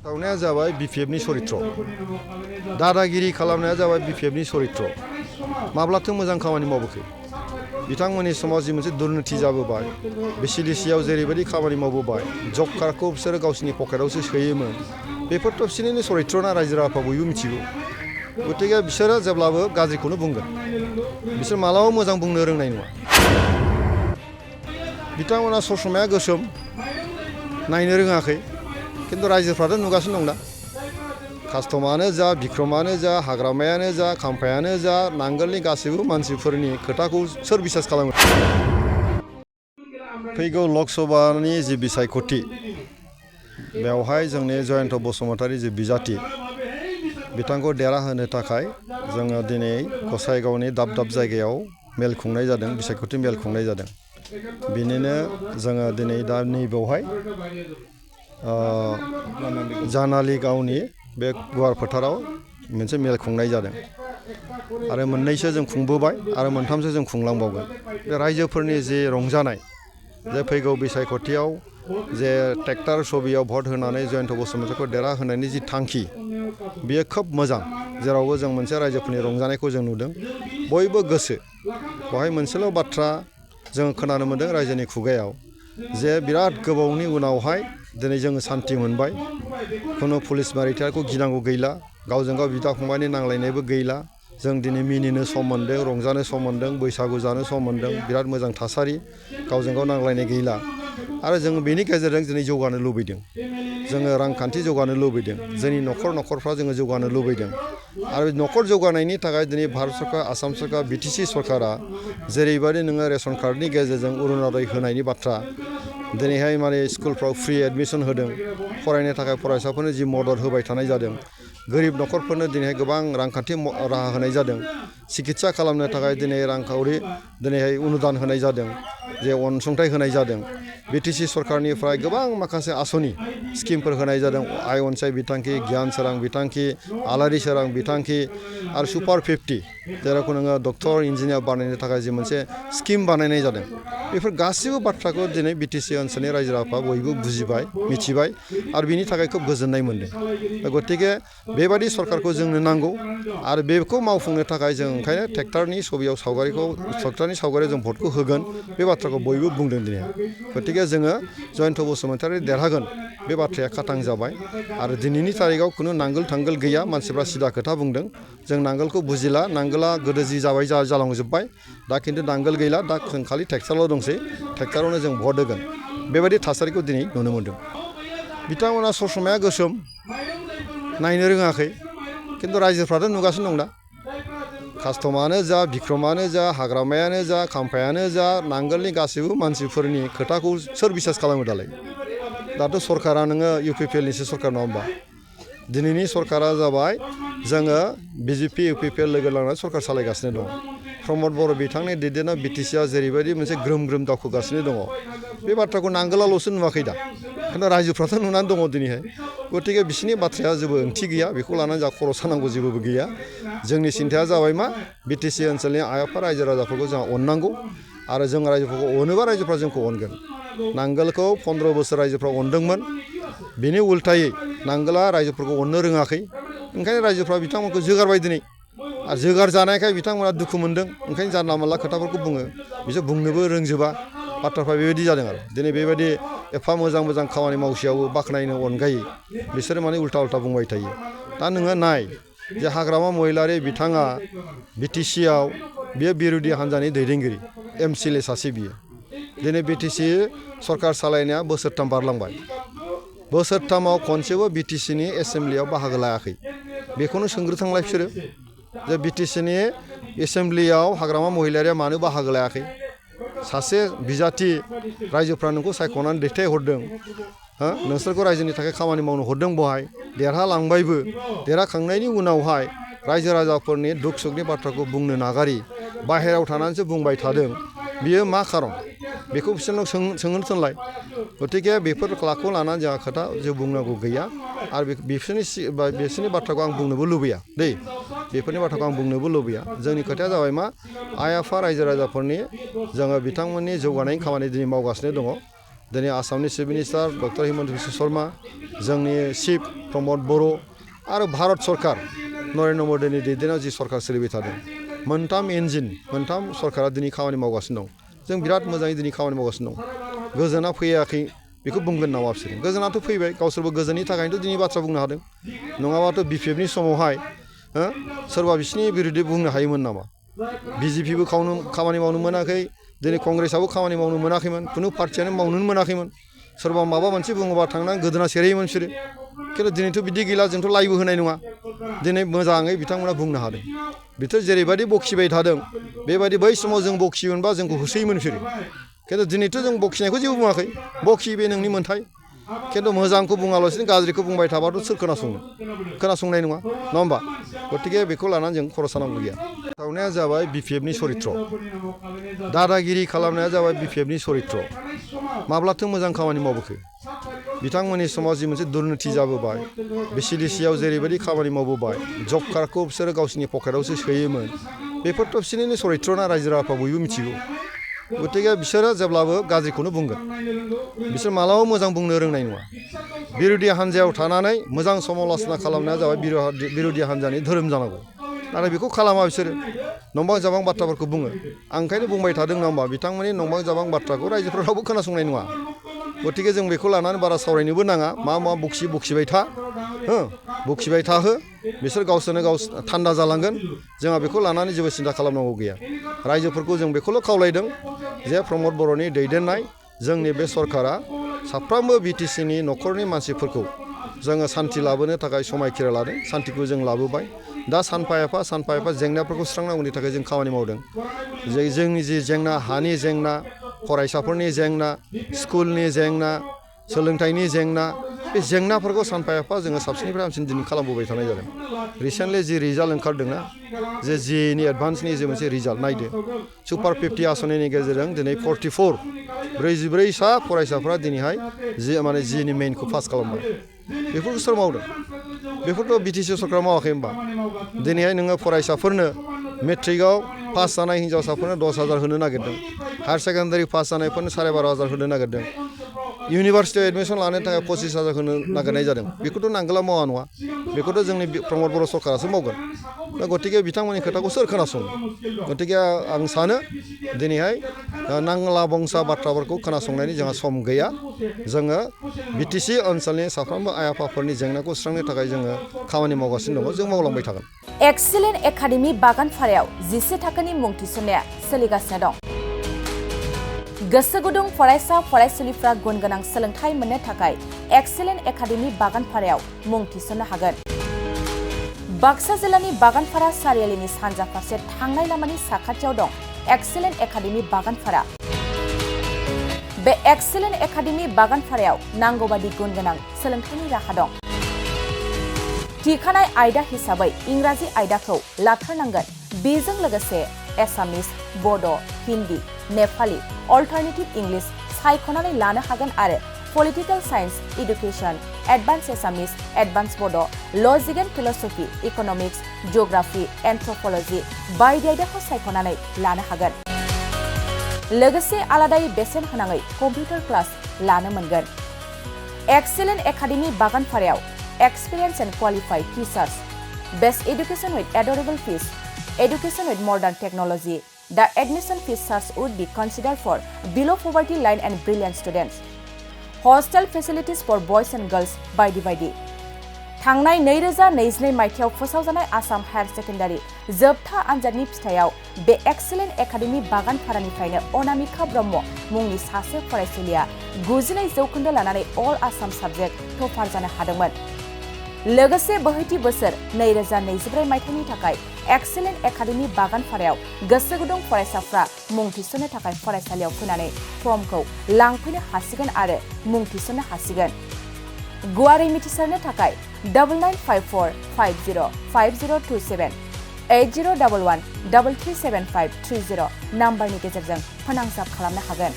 दावनाया जाबाय बिपिएफनि चरित्र दादागिरि खालामनाया जाबाय बिपिएफनि चरित्र माब्लाथो मोजां खामानि मावबोखै बिथांमोननि समाव जि मोनसे दुर्नीति जाबोबाय बिसिडिसिआव जेरैबायदि खामानि मावबोबाय जब कार्डखौ बिसोरो गावसिनि पकेटावसो सोयोमोन बेफोरथ' बिसोरनिनो चरित्रना रायजो राजाफ्रा बयबो मिथिगौ गतिके बिसोरो जेब्लाबो गाज्रिखौनो बुंगोन बिसोर मालाबाबो मोजां बुंनो रोंनाय नङा बिथांमोना ससमाया गोसोम नायनो रोङाखै किन्तु रायजोफ्राथ' नुगासिनो दं दा कास्टमानो जा बिक्रमानो जा हाग्रामायानो जा खाम्फायानो जा नांगोलनि गासैबो मानसिफोरनि खोथाखौ सोर बिसास खालामो फैगौ लकसभानि जि बिसायख'थि बेवहाय जोंनि जयन्त बसुमतारी जि बिजाथि बिथांखौ देरहाहोनो थाखाय जोङो दिनै गसाइगावनि दाब दाब जायगायाव मेल खुंनाय जादों बिसायख'थि मेल खुंनाय जादों बिनिनो जोङो दिनै दा नैबेवहाय जानालि गावनि बे गुवार फोथाराव मोनसे मेल खुंनाय जादों आरो मोननैसो जों खुंबोबाय आरो मोनथामसो जों खुंलांबावगोन बे रायजोफोरनि जे रंजानाय जे फैगौ बिसायख'थियाव जे ट्रेक्टर सबियाव भट होनानै जयन्त बसुमतारीखौ देरहाहोनायनि जि थांखि बियो खोब मोजां जेरावबो जों मोनसे रायजोफोरनि रंजानायखौ जों नुदों बयबो गोसो बेवहाय मोनसेल' बाथ्रा जों खोनानो मोन्दों रायजोनि खुगायाव जे बिराद गोबावनि उनावहाय दिनै जोङो सान्थि मोनबाय खुनु पुलिस मारिथायखौ गिनांगौ गैला गावजों गाव बिदा फंबायनि नांलायनायबो गैला जों दिनै मिनिनो सम मोन्दों रंजानो सम मोन्दों बैसागु जानो सम मोन्दों बिराद मोजां थासारि गावजों गाव नांलायनाय गैला आरो जों बेनि गेजेरजों दिनै जौगानो लुबैदों जोङो रांखान्थि जौगानो लुबैदों जोंनि न'खरफ्रा जोङो जौगानो लुबैदों आरो न'खर जौगानायनि थाखाय दिनै भारत सरकार आसाम सरकार बिटिसि सरकारा जेरैबायदि नोङो रेशन कार्डनि गेजेरजों अरुनदय होनायनि बाथ्रा दिनैहाय माने स्कुलफ्राव फ्रि एडमिसन होदों फरायनो थाखाय फरायसाफोरनो जि मदद होबाय थानाय जादों गोरिब न'खरफोरनो दिनैहाय गोबां रांखान्थि राहा होनाय जादों सिकित्सा खालामनो थाखाय दिनै रांखावरि दिनैहाय अनुदान होनाय जादों जे अनसुंथाइ होनाय जादों बिटिसि सरकारनिफ्राय गोबां माखासे आसनि स्किमफोर होनाय जादों आइ अनसाय बिथांखि गियान सोरां बिथांखि आलारि सोरां बिथांखि आरो सुपार 50 जेरावखौ नोङो डक्टर इन्जिनियार बानायनो थाखाय जि मोनसे स्किम बानायनाय जादों बेफोर गासैबो बाथ्राखौ दिनै बिटिसि ओनसोलनि रायजो राजाफ्रा बयबो बुजिबाय मिथिबाय आरो बिनि थाखाय खोब गोजोननाय मोन्दों गतिके बेबादि सरकारखौ जोंनो नांगौ आरो बेखौ मावफुंनो थाखाय जों ओंखायनो ट्रेक्टरनि सबियाव ट्रेक्टरनि सावगारियाव जों भटखौ होगोन बे बाथ्राखौ बयबो बुंदों दिनै गतिके जोङो जयन्त बसुमतारी देरहागोन बे बाथ्राया खाथां जाबाय आरो दिनैनि तारिखाव खुनु नांगोल थांगोल गैया मानसिफ्रा सिदा खोथा बुंदों जों नांगोलखौ बुजिला नांगोला गोदो जि जाबाय जालांजोब्बाय दा खिन्थु नांगोल गैला दा जों खालि ट्रेक्टरल' दंसै ट्रेक्टरावनो जों भट होगोन बेबायदि थासारिखौ दिनै नुनो मोन्दों बिथांमोना ससमाया गोसोम नायनो रोङाखै किन्तु रायजोफ्राथ' नुगासिनो दं दा कास्टमानो जा बिक्रमानो जा हाग्रामायानो जा खाम्फायानो जा नांगोलनि गासैबो मानसिफोरनि खोथाखौ सोर बिसास खालामो दालाय दाथ' सरकारा नोङो इउपिपिएलनिसो सरकार नङा होमबा दिनैनि सरकारा जाबाय जोङो बिजेपि इउपिपिएल लोगो लानानै सरकार सालायगासिनो दङ प्रमद बर' बिथांनि दैदेननायाव बिटिसिआ जेरैबायदि मोनसे ग्रोम ग्रोम दावखोगासिनो दङ बे बाथ्राखौ नांगोलाल'सो नुवाखै दा खिन्थु रायजोफ्राथ' नुनानै दङ दिनैहाय गतिके बिसोरनि बाथ्राया जेबो ओंथि गैया बेखौ लानानै जोंहा खर' सानांगौ जेबो गैया जोंनि सिन्थाया जाबाय मा बिटिसि ओनसोलनि आइ आफा रायजो राजाफोरखौ जोंहा अननांगौ आरो जों रायजोफोरखौ अनोबा रायजोफ्रा जोंखौ अनगोन नांगोलखौ 15 बोसोर रायजोफ्रा अनदोंमोन बेनि उल्थायै नांगोला रायजोफोरखौ अननो रोङाखै ओंखायनो रायजोफ्रा बिथांमोनखौ जोगारबाय दिनै आरो जोगार जानायखाय बिथांमोना दुखु मोनदों ओंखायनो जानला मोनला खोथाफोरखौ बुङो बिसोर बुंनोबो रोंजोबा बाथ्राफ्रा बेबायदि जादों आरो दिनै बेबायदि एफा मोजां मोजां खामानि मावसेयावबो बाख्नायनो अनगायै बिसोरो माने उल्था बुंबाय थायो दा नोङो नाय जे हाग्रामा महिलारि बिथाङा बिटिसिआव बियो बिर'धि हान्जानि दैदेनगिरि एमसिएलए सासे बियो दिनै बिटिसि सरकार सालायनाया बोसोरथाम बारलांबाय बोसोरथामाव खनसेबो बिटिसिनि एसेम्ब्लियाव बाहागो लायाखै बेखौनो सोंग्रोथोंलाय बिसोरो जे बिटिसिनि एसेम्ब्लियाव हाग्रामा महिलारिया मानो बाहागो लायाखै सासे बिजाथि रायजोफ्रा नोंखौ सायख'नानै दैथायहरदों नोंसोरखौ रायजोनि थाखाय खामानि मावनो हरदों बहाय देरहालांबायबो देरहाखांनायनि उनावहाय रायजो राजाफोरनि दुख सुखनि बाथ्राखौ बुंनो नागारि बाहेरायाव थानानैसो बुंबाय थादों बियो मा खारन बेखौ बिसोरनाव सोंनो थोनलाय गतिके बेफोर लाखौ लानानै जोंहा खोथा जों बुंनांगौ गैया आरो बिसोरनि बाथ्राखौ आं बुंनोबो लुबैया दै बेफोरनि बाथ्राखौ आं बुंनोबो लुबैया जोंनि खोथाया जाबाय मा आइ आफा रायजो राजाफोरनि जोङो बिथांमोननि जौगानायनि खामानि दिनै मावगासिनो दङ दिनै आसामनि chief minister doctor Himanta Biswa Sharma जोंनि चिफ प्रमद बर' आरो भारत सरकार नरेन्द्र मदिनि दैदेननायाव जि सरकार सोलिबाय थादों मोनथाम इन्जिन मोनथाम सरकारा दिनै खामानि मावगासिनो दं जों बिराद मोजाङै दिनै खामानि मावगासिनो दं गोजोना फैयाखै बेखौ बुंगोन नामा बिसोरो गोजोनाथ' फैबाय गावसोरबो गोजोननि थाखायनोथ' दिनै बाथ्रा बुंनो हादों नङाबाथ' बिपिएफनि समावहाय सोरबा बिसिनि बिरुदै बुंनो हायोमोन नामा बिजेपिबो खामानि मावनो मोनाखै दिनै कंग्रेसआबो खामानि मावनो मोनाखैमोन खुनु पार्टियानो मावनोनो मोनाखैमोन सोरबा माबा मोनसे बुङोबा थांनानै गोदोना सेरहैयोमोन बिसोरो खिन्थु दिनैथ' बिदि गैला जोंथ' लाइबो होनाय नङा दिनै मोजाङै बिथांमोना बुंनो हादों बिसोर जेरैबायदि बखिबाय थादों बेबायदि बै समाव जों बखियोमोनबा जोंखौ होसोयोमोन बिसोरो खिन्थु दिनैथ' जों बखिनायखौ जेबो बुङाखै बखि बे नोंनि मोन्थाय खिन्थु मोजांखौ बुङालासिनो गाज्रिखौ बुंबाय थाबाथ' सोर खोनासंनाय नङा नङा होमबा गतिके बेखौ लानानै जों खर' सानांगौ गैया सावनाया जाबाय बिपिएफनि चरित्र दादागिरि खालामनाया जाबाय बिपिएफनि चरित्र माब्लाथो मोजां खामानि मावबोखो बिथांमोननि समाव जि मोनसे दुर्निति जाबोबाय बिसिडिसिआव जेरैबायदि खामानि मावबोबाय जब कार्डखौ बिसोरो गावसिनि पकेटावसो सोयोमोन बेफोरथ' बिसोरनिनो चरित्रना रायजो राजाफ्रा बयबो मिथिगौ गतिके बिसोरो जेब्लाबो गाज्रिखौनो बुंगोन बिसोर मालाबाबो मोजां बुंनो रोंनाय नङा बिरोधि हान्जायाव थानानै मोजां समाल'चना खालामनाया जाबाय बिरोधि हान्जानि धोरोम जानांगौ नाथाय बेखौ खालामा बिसोरो नंबां जाबां बाथ्राफोरखौ बुङो आं ओंखायनो बुंबाय थादों नङा होमबा बिथांमोननि नंबां जाबां बाथ्राखौ रायजोफोरा रावबो खोनासंनाय नङा गतिके जों बेखौ लानानै बारा सावरायनोबो नाङा मा बखिबाय था बखिबाय थाहो बिसोर गावसोरनो गाव थान्दा जालांगोन जोंहा बेखौ लानानै जेबो सिन्था खालामनांगौ गैया रायजोफोरखौ जों बेखौल' खावलायदों जे प्रमद बर'नि दैदेननाय जोंनि बे सरकारा साफ्रोमबो बिटिसिनि न'खरनि मानसिफोरखौ जोङो सान्थि लाबोनो थाखाय समायखिरा लादों सान्थिखौ जों लाबोबाय दा सानफा एफा जेंनाफोरखौ सुस्रांनांगौनि थाखाय जों खामानि मावदों जोंनि जि जेंना हानि जेंना फरायसाफोरनि जेंना स्कुलनि जेंना सोलोंथाइनि जेंना बे जेंनाफोरखौ सानफा एफा जोङो साबसिननिफ्राय हामसिन दिनै खालामबोबाय थानाय जादों रिसेन्टलि जि रिजाल्ट ओंखारदोंना जे जिएनि एडभान्सनि जे मोनसे रिजाल्ट नायदो सुपार 50 आसनिनि गेजेरजों दिनै 44 सा फरायसाफ्रा दिनैहाय जिनि मेइनखौ पास खालामबाय बेफोरखौ सोर मावदों बेफोरथ' बिटिसि सरकारा मावाखै होनबा दिनैहाय नोङो फरायसाफोरनो मेट्रिकआव पास जानाय हिन्जावसाफोरनो 10,000 होनो नागिरदों हायार सेकेन्डारि पास जानायफोरनो 12,500 होनो नागिरदों इउनिभार्सिटियाव एडमिसन लानो थाखाय 25,000 होनो नागिरनाय जादों बेखौथ' नांगोला मावा नङा बेखौथ' जोंनि प्रमद बर' सरकारासो मावगोन दा गतिके बिथांमोननि खोथाखौ सोर खोनासङो गतिके आं सानो दिनैहाय नांला बंसा बाथ्राफोरखौ खोनासंनायनि जोंहा सम गैया जोङो बिटिसि ओनसोलनि साफ्रोमबो आइ आफाफोरनि जेंनाखौ सुस्रांनो थाखाय जोङो खामानि मावगासिनो दङ जों मावलांबाय थागोन एक्सिलेन्ट एकाडेमि बागानपारायाव 10 थाखोनि मुं थिसननाया सोलिगासिनो दं गोसो गुदुं फरायसा फरायसुलिफ्रा गुन गोनां सोलोंथाइ मोननो थाखाय एक्सिलेन्ट एकाडेमि बागानपारायाव मुं थिसननो हागोन बाक्सा जिल्लानि बागानपारा सारियालिनि सानजा फारसे थांनाय लामानि साखाथियाव दं एक्सिलेन्ट एकाडेमि बागानपारा बे एक्सिलेन्ट एकाडेमि बागानपारायाव नांगौबादि गुन गोनां सोलोंथाइनि राहा दं थिखानाय आयदा हिसाबै इंराजि आयदाखौ लाथारनांगोन बेजों लोगोसे एसामिस बड' हिन्दी नेपाली अल्टारनेटिभ इंलिश सायख'नानै लानो हागोन आरो पलिटिकल साइन्स एडुकेशन एडभान्स एसामिस एडभान्स बड' लजिक एन्ड फिलसफी इकनमिक्स जिअग्राफी एन्थ्रपलजी बायदि आयदाखौ सायख'नानै लानो हागोन लोगोसे आलादायै बेसेन होनाङै कम्पिउटार क्लास लानो मोनगोन एक्सिलेन्ट एकाडेमि बागानपारायाव experience and qualified teachers best education with adorable fees education with modern technology. The admission fees charge would be considered for below poverty line and brilliant students. Hostel facilities for boys and girls by divided. थांनाय 2022 मायथाइयाव फोसावजानाय Assam higher secondary जोबथा आनजादनि फिथायाव बे excellent academy बागानपारानिफ्रायनो Anamika Brahma मुंनि सासे फरायसुलिया 92% लानानै अल Assam subject topper जानो हादोंमोन लोगोसे बोहैथि बोसोर 2024 मायथाइनि थाखाय एक्सिलेन्ट एकाडेमि बागानपारायाव गोसो गुदुं फरायसाफ्रा मुं थिसननो थाखाय फरायसालियाव फैनानै फर्मखौ लांफैनो हासिगोन आरो मुं थिसननो हासिगोन गुवारै मिथिसारनो थाखाय 9954505027 8011337530 नाम्बारनि गेजेरजों फोनांजाब खालामनो हागोन।